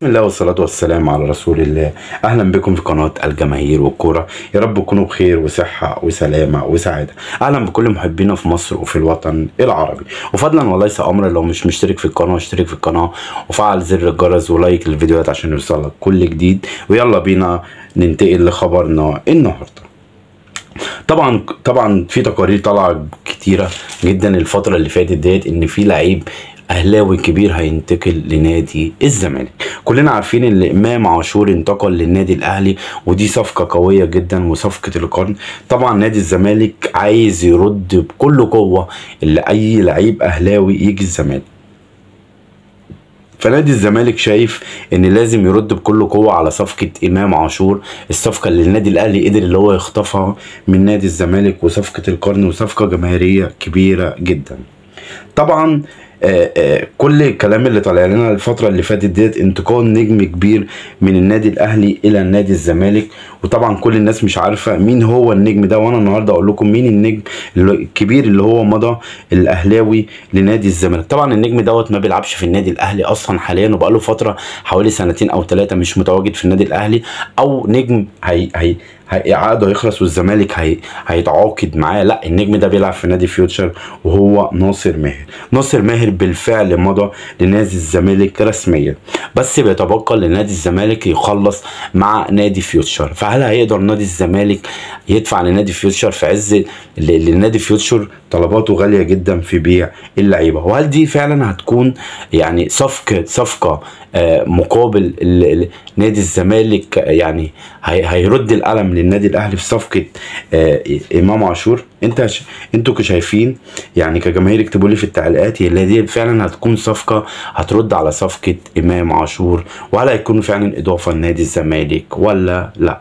بسم الله والصلاة والسلام على رسول الله. أهلا بكم في قناة الجماهير والكورة، يا رب تكونوا بخير وصحة وسلامة وسعادة. أهلا بكل محبينا في مصر وفي الوطن العربي، وفضلا وليس أمرا لو مش مشترك في القناة اشترك في القناة وفعل زر الجرس ولايك للفيديوهات عشان يوصلك كل جديد. ويلا بينا ننتقل لخبرنا النهارده. طبعا في تقارير طالعة كتيرة جدا الفترة اللي فاتت ديت إن في لعيب اهلاوي كبير هينتقل لنادي الزمالك. كلنا عارفين ان امام عاشور انتقل للنادي الاهلي، ودي صفقة قوية جدا وصفقه القرن. طبعا نادي الزمالك عايز يرد بكل قوة لاي لعيب اهلاوي يجي الزمالك، فنادي الزمالك شايف ان لازم يرد بكل قوة على صفقة امام عاشور، الصفقة اللي النادي الاهلي قدر اللي هو يخطفها من نادي الزمالك، وصفقه القرن وصفقه جماهيرية كبيرة جدا. طبعا كل الكلام اللي طالع لنا الفترة اللي فاتت ديت انتقال نجم كبير من النادي الاهلي الى النادي الزمالك، وطبعا كل الناس مش عارفه مين هو النجم ده، وانا النهارده اقول لكم مين النجم الكبير اللي هو مضى الاهلاوي لنادي الزمالك. طبعا النجم دوت ما بيلعبش في النادي الاهلي اصلا حاليا، وبقاله فترة حوالي سنتين او 3 مش متواجد في النادي الاهلي، او نجم هي عقده هيخلص والزمالك هيتعاقد معاه. لا، النجم ده بيلعب في نادي فيوتشر وهو ناصر ماهر. ناصر ماهر بالفعل مضى لنادي الزمالك رسميا، بس بيتبقى لنادي الزمالك يخلص مع نادي فيوتشر. فهل هيقدر نادي الزمالك يدفع لنادي فيوتشر في عز اللي نادي فيوتشر طلباته غالية جدا في بيع اللعيبة؟ وهل دي فعلا هتكون يعني صفقة مقابل نادي الزمالك، يعني هيرد القلم للنادي الاهلي في صفقة امام عاشور؟ انتوا كشايفين يعني كجماهير اكتبوا لي في التعليقات اللي دي فعلا هتكون صفقة هترد على صفقة امام عاشور، وهل هيكون فعلا اضافه لنادي الزمالك ولا لا؟